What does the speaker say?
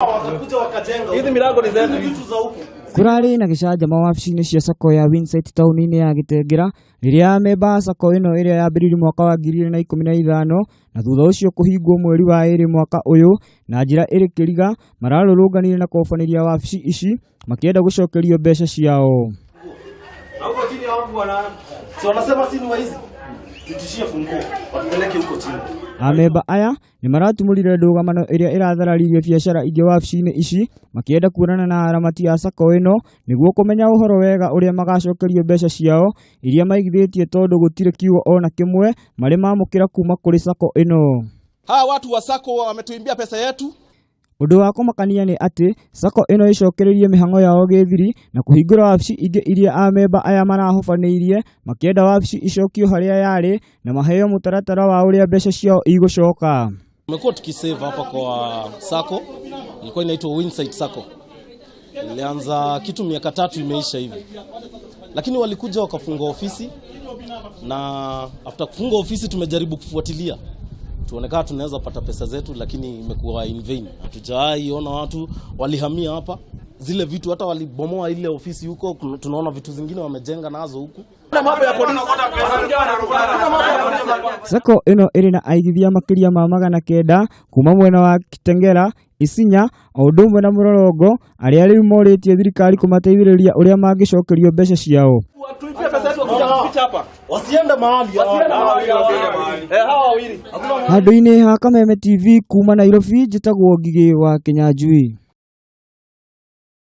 Wakakuja wakajenga Hizi milango ni zetu. vitu za huku. Kũrarĩ na gĩcanjama wabici-inĩ cia sacco ya Winsight taũni-inĩ ya Gĩtengera rĩrĩa amemba a sacco ĩno ĩrĩa yambĩrĩirio mwaka wa 2015 na thutha ũcio kũhingwo mweri wa ĩrĩ mwaka ũyũ na njĩra ĩrĩ kĩriga mararũrũnganire na kũhobanĩria wabici ici makĩenda gũcokerio mbeca ciao. Na huko chini hawakuwa na si wanasema si ni waizi. Tutishie funguo watupeleke huko chini. Amemba aya nĩ maratumũrire ndũgamano ĩrĩa ĩrathararirie biacara ingĩ wabici-inĩ ici makĩenda kuonana na aramati a sacco ĩno nĩguo kũmenya ũhoro wega ũrĩa magacokerio mbeca ciao iria maigithĩtie tondũ gũtirĩ kiugo ona kĩmwe marĩ mamũkĩra kuma kũrĩ sacco ĩno. Hawa watu wa sacco wametuimbia pesa yetu. Ũndũ wa kũmakania nĩ atĩ sacco ĩno ĩcokereirie mĩhang'o yao gĩthiri na kũhingũra wabici ingĩ iria amemba aya marahobanĩirie makĩenda wabici icokio harĩa yarĩ na maheo mũtaratara wa ũrĩa mbeca ciao igũcoka. Tumekuwa tukisave hapa kwa sacco, ilikuwa inaitwa Winsight Sacco. Ilianza kitu miaka 3 imeisha hivi, lakini walikuja wakafunga ofisi, na after kufunga ofisi tumejaribu kufuatilia tuone kama tunaweza pata pesa zetu, lakini imekuwa in vain. Hatujawahi ona watu walihamia hapa, zile vitu hata walibomoa ile ofisi huko, tunaona vitu zingine wamejenga nazo huku. Sacco ĩno ĩrĩ na aigithia makĩria ma 900 kuma mwena wa Kitengela, Isinya o ũndũ ũmwe na Mlolongo arĩa rĩu morĩtie thirikari kũmateithĩrĩria ũrĩa mangĩcokerio mbeca ciao. Tuibie pesa yetu wakija kuficha hapa. Wasiende mahali. Wasiende mahali. Eh, hawa wawili. Handũ-inĩ ha Kameme TV kuma Nairobi njĩtagwo Ngigĩ wa Kĩnyanjui.